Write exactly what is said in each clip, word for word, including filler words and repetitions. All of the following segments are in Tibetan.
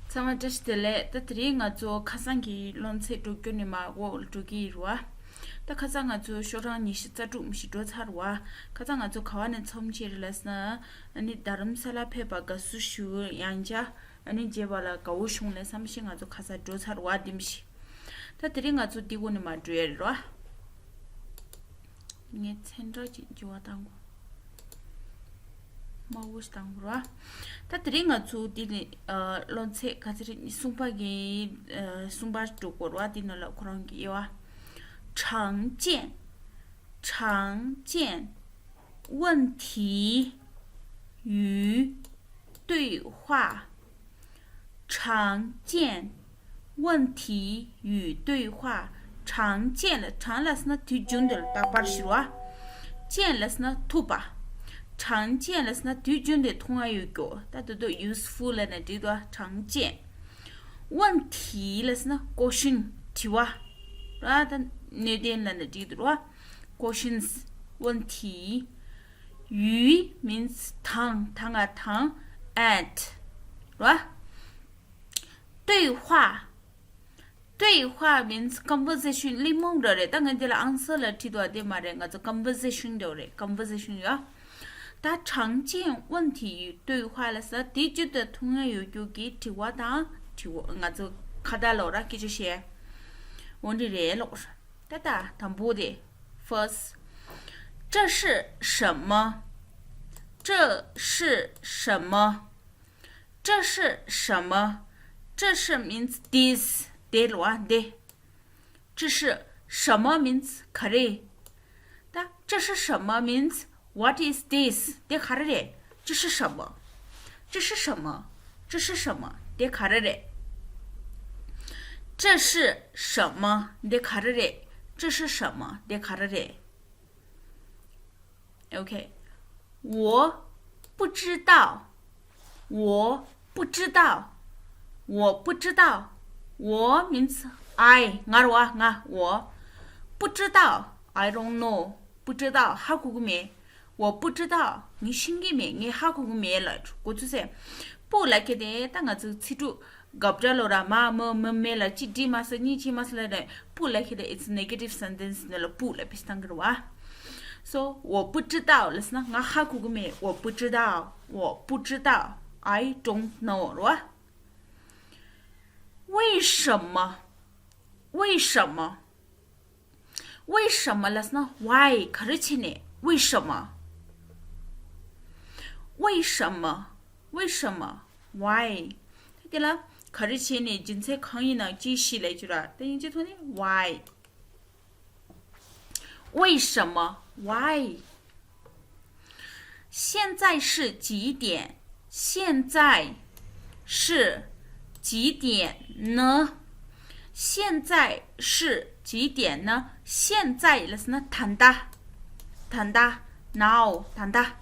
ཚང་མ་བཀྲ་ཤིས་བདེ་ལེགས། ད་དེ་རིང་ང་ཚོ་ཁ་སང་གི་སློབ་ཚན་འགྲོ་རྒྱུ་ནས་མར་འགོ་འགྲོ་གི་ཡིན་རེད་བ། ད་ཁ་སང་ང་ཚོ་ཤོག་གྲངས་ཉི་ཤུ་རྩ་དྲུག་མི་ཤི་འགྲོ་ཚར་བ། ཁ་སང་ང་ཚོ་ག་བ་ནས་མཚམས་བཅད་རེད་ལབ་ན། ཨ་ནི་རྡ་རམ་ས་ལ་ཕེབས་པ་དགའ་བསུ་ཞུ་ཡང་བྱ། ཨ་ནི་རྗེས་བ་ལ་དགའ་བོ་བྱུང་ལབ་བསམ་ཤེས་ང་ཚོ་ཁ་སང་འགྲོ་ཚར་བ་དེ་མི་ཤི། ད་དེ་རིང་ང་ཚོ་འདི་སྒོ་ནས་མར་འགྲོ་ཡ་རེད་བ། ངས་ཚན་ཁྲ་ཅིག་འགྱུར་བ་བཏང་དགོས། དམར་པོ་ཞིག་བཏང་དགོས་ར། ད་དེ་རིང་ང་ཚོ་འདི་ནི་ཨ་སློབ་ཚན་ག་ཚོད་རེད། གསུམ་པ་གི་ཨ་གསུམ་པ་འགྲོ་དགོས་ར། འདི་ནང་ལ་ཁོ་རང་གི་དབྱེ་བ། 常见 常见 问题与对话 常见问题与对话 常见 ལ། 常 ལབ་ཟེར་ན་དུས་རྒྱུན་དུ་ལ་རྟག་པར་ཞུ་བ། 见 ལབ་ཟེར་ན་ཐུབ་པ། 常见 ལབ་ཟེར་ན་དུས་རྒྱུན་དུ་མཐོང་ཡ་ཡོད་རྒྱུ། ད་དེ་དུས་useful ལབ་ན་འགྲིག་འདུག 常见 问题 ལབ་ཟེར་ན་question དྲི་བ། ར་ད་གནད་དོན་ལབ་ན་འགྲིག་འདུག་ར། questions 问题 与 means དང་། དང་ང་དང་and ར། 对话 对话 means conversation གླེང་མོལ་འདྲ་རེད། ད་ང་འདི་ལ་answer ལ་བྲིས་འདུག་དེ་མ་རེད། ང་ཚོ་conversation འདྲ་རེད། conversation ཡ། ད་常见问题与对话 ལ་ཟེར་དེ་བརྗོད་དུ་མཐོང་ཡ་ཡོད་རྒྱུ་གི་དྲི་བ་དང་དྲི་བ། ང་ཚོ་ཁ་བརྡ་ལོ་ར་སྐད་ཆ་བཤད། འོ་འདི་རེད་ལོ། ད་ད་དང་པོ་དེ། first 这是什么 这是什么 这是什么 这是 means this དེ་ལོ་ཨ་དེ། 这是什么 means ག་རེ། ད་这是什么 means what is this དེ་ག་རེ་རེད། 这是什么 这是什么 这是什么 དེ་ག་རེ་རེད། 这是什么 དེ་ག་རེ་རེད། 这是什么 དེ་ག་རེ་རེད། OK 我不知道 我不知道 我不知道 我 means I ང་རེད་བ། ང་我不知道 I don't know 不知道 ཧ་གོ་གི་མེད། 我不知道 ངས་ཤེས་ཀྱི་མེད། ངས་ཧ་གོ་གི་མེད་ལ་གོ་ཚུལ་ཟེར། 不 ལབ་ཁེ་དེ་ད་ང་ཚོ་ཚིག་གྲུབ་རྒབ་འདྲ་ལོ་ར། མ་མ་མ་མེད་ལ་གཅིག་བྲིས་མ་ཟེར། གཉིས་བྲིས་མ་ཟེར་ལ་རེད། 不 ལབ་ཁེ་དེ་it's negative sentence ནི་ལ་不 ལབ་པའི་སྟངས་ཀྱི་རེད་བ། So 我不知道 ལབ་ཟེར་ན་ང་ཧ་གོ་གི་མེད། 我不知道 我不知道 I don't know རེད་བ། 为什么 为什么 为什么 ལབ་ཟེར་ན་why ག་རེ་བྱས་ནས། 为什么 为什么 为什么 why ད་དེ་ལ་ག་རེ་བྱས་ནས་རྒྱུ་མཚན་གང་ཡིན་ན་ཅི་ཞིག་ལབ་རྒྱུ་ར། ད་དབྱིན་ཇི་ཐོག་ནས་why 为什么 why 现在是几点 现在是几点呢 现在是几点呢 现在 ལབ་ཟེར་ན་ད་ལྟ། ད་ལྟ་now ད་ལྟ།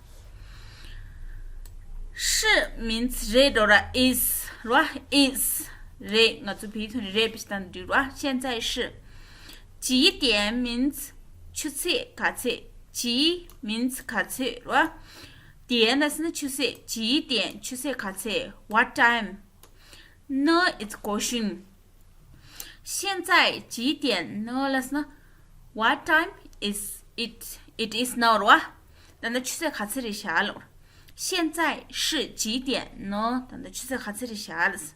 是 means རེད་འགྲོ་ར། is ར། is རེད། ང་ཚོ་བོད་ཐོག་ནས་རེད་པའི་སྟངས་འདུག་ར། 现在是 几点 means ཆུ་ཚོད་ག་ཚོད། 几 means ག་ཚོད་ར། 点 ལབ་ཟེར་ན་ཆུ་ཚོད། 几点 ཆུ་ཚོད་ག་ཚོད། What time 呢 is question 现在几点呢 ལབ་ཟེར་ན། What time is it? It is now ར། ད་ལྟ་ཆུ་ཚོད་ག་ཚོད་རེད་ཤག་ལབ། 现在是几点呢 ད་ལྟ་ཆུ་ཚོད་ག་ཚོད་རེད་ཤག་ལབ།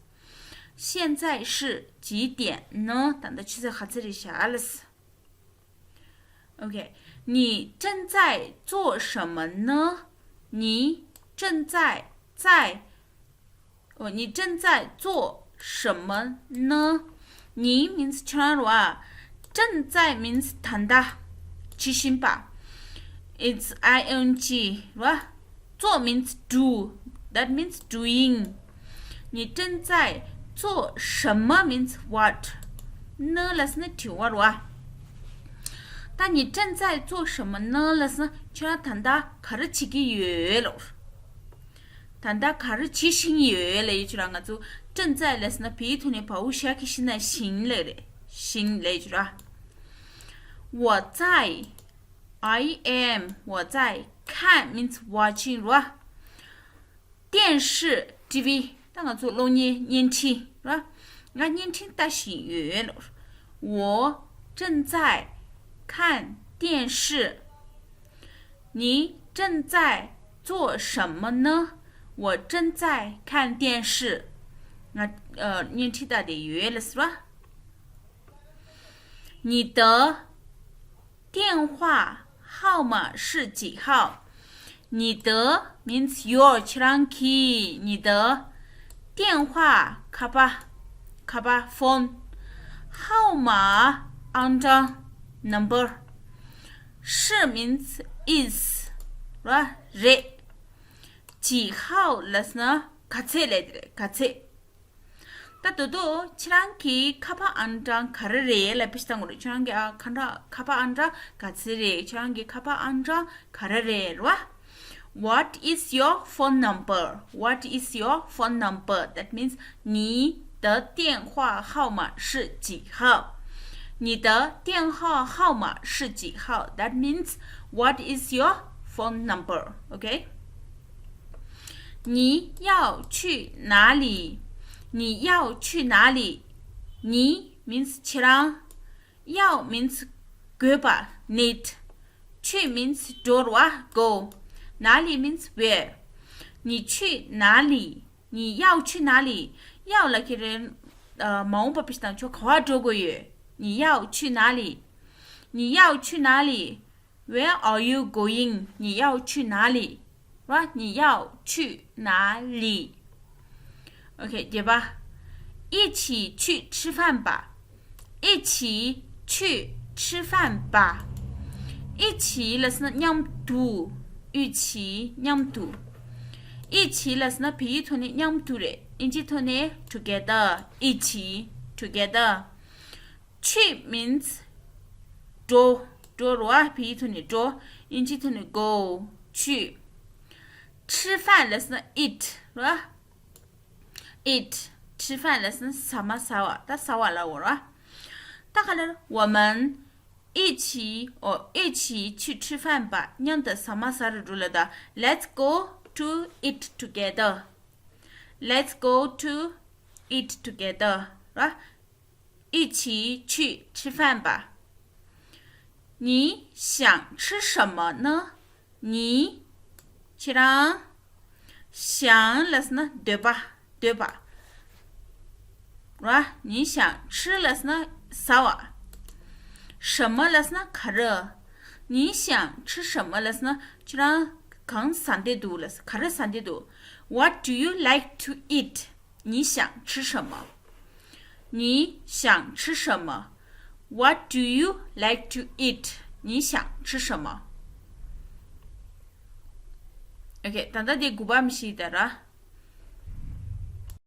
现在是几点呢 ད་ལྟ་ཆུ་ཚོད་ག་ཚོད་རེད་ཤག་ལབ། OK 你正在做什么呢？你正在在 哦，你正在做什么呢？你 means ཁྱོད་རང་རེད་བ། 正在 means ད་ལྟ། བྱེད་བཞིན་པ། It's I N G རེད་བ། 做 means do. That means doing. 你正在做什么 means what. 呢 ལབ་ཟེར་ན་དྲི་བ་རེད་བ། ད་你正在做什么呢 ལབ་ཟེར་ན་ཁྱོད་རང་ད་ལྟ་ག་རེ་བྱེད་ཀྱི་ཡོད་ལབ། ད་ལྟ་ག་རེ་བྱེད་བཞིན་ཡོད་ལབ་ཡོད་ཀྱི་ར། ང་ཚོ་ཏྲེན་ཙའི་ལབ་ཟེར་ན་བོད་ཡིག་ཐོག་ནས་བའོ་ཞབས་ཀྱུ་ཞབས་ཀྱུ་ན་བཞིན་ལབ་རེད། བཞིན་ལབ་ཡོད་ཀྱི་ར། 我在 I am 我在看 means watching ར། 电视 T V ད་ང་ཚོ་གློག་བརྙན་བརྙན་འཕྲིན་ར། ང་བརྙན་འཕྲིན་ལྟ་བཞིན་ཡོད། 我正在看电视。你正在做什么呢？我正在看电视。ང་ཨ་བརྙན་འཕྲིན་ལྟ་བསྡད་ཡོད་ལབ་སོང་ར། 你的电话号码是几号？你的 means your, ཁྱེད་རང་གི། 你的电话 ཁ་པར། ཁ་པར། phone། 号码 ཨང་གྲངས། number།是 means is ར། རེད། 几号 ལབ་ན་ག་ཚད་ལབ་དེ་རེད། ག་ཚད། ད་དོ་དོ་ཁྱེད་རང་གི་ཁ་པར་ཨང་གྲངས་ག་རེ་རེད་ལབ་དཔེ་བཞག་དང་གོ་རེད། ཁྱེད་རང་གི་ཨ་ཁ་གྲངས། ཁ་པར་ཨང་གྲངས་ག་ཚད་རེད། ཁྱེད་རང་གི་ཁ་པར་ཨང་གྲངས་ག་རེ་རེད་ར། What is your phone number? What is your phone number? That means 你的电话号码是几号？你的电话号码是几号？ That means what is your phone number? Okay? 你要去哪里？你要去哪里？你 means ཁྱེད་རང་། 要 means དགོས་པ། need། 去 means འགྲོ་བ། go། 哪里 means where། 你去哪里？你要去哪里？要 ལབ་ཀྱི་རེད། ཨ་མ་འོངས་པ་དཔེ་བཞག་དང་ཁྱོད་ག་པར་འགྲོ་དགོས་ཡོད། 你要去哪里？你要去哪里？ Where are you going? 你要去哪里？ right? 你要去哪里？ Okay, 对吧？一起去吃饭吧。一起去吃饭吧。一起 ལབ་ན་མཉམ་དུ། 一起 མཉམ་དུ། 一起 ལབ་ན་བོད་ཡིག་ཐོག་ནས་མཉམ་དུ་རེད། ཨིན་ཇི་ཐོག་ནས་together། 一起 together། 去 means འགྲོ། འགྲོ་རེད་བ། བོད་ཡིག་ཐོག་ནས་འགྲོ། ཨིན་ཇི་ཐོག་ནས་go། 去། 吃饭 ལབ་ན་eat རེད་བ། eat། 吃饭 ལབ་ན་ཟ་མ་ཟ་བ། ད་ཟ་བ་ལབ་དགོས་རེད་བ། ད་ག་ལེར 我们一起 or 一起去吃饭吧། མཉམ་དུ་ཟ་མ་ཟ་རུ་འགྲོ་ལབ་ད། Let's go to eat together། Let's go to eat together རེད་བ། 一起去吃饭吧。你想吃什么呢？你 ཁྱེད་རང་། 想 ལབ་ན་འདོད་པ། འདོད་པ། རེད་བ། 你想吃 ལབ་ན་ཟ་བ། 什么 ལབ་ན་ག་རེ། 你想吃什么 ལབ་ན་ཁྱེད་རང་གང་ཟ་འདོད་འདུག་ལབ། ག་རེ་ཟ་འདོད་འདུག What do you like to eat? 你想吃什么？你想吃什么？ What do you like to eat? 你想吃什么？Okay, ད་ལྟ་དེ་དགུ་པ་མི་ཤེས་ད་ར།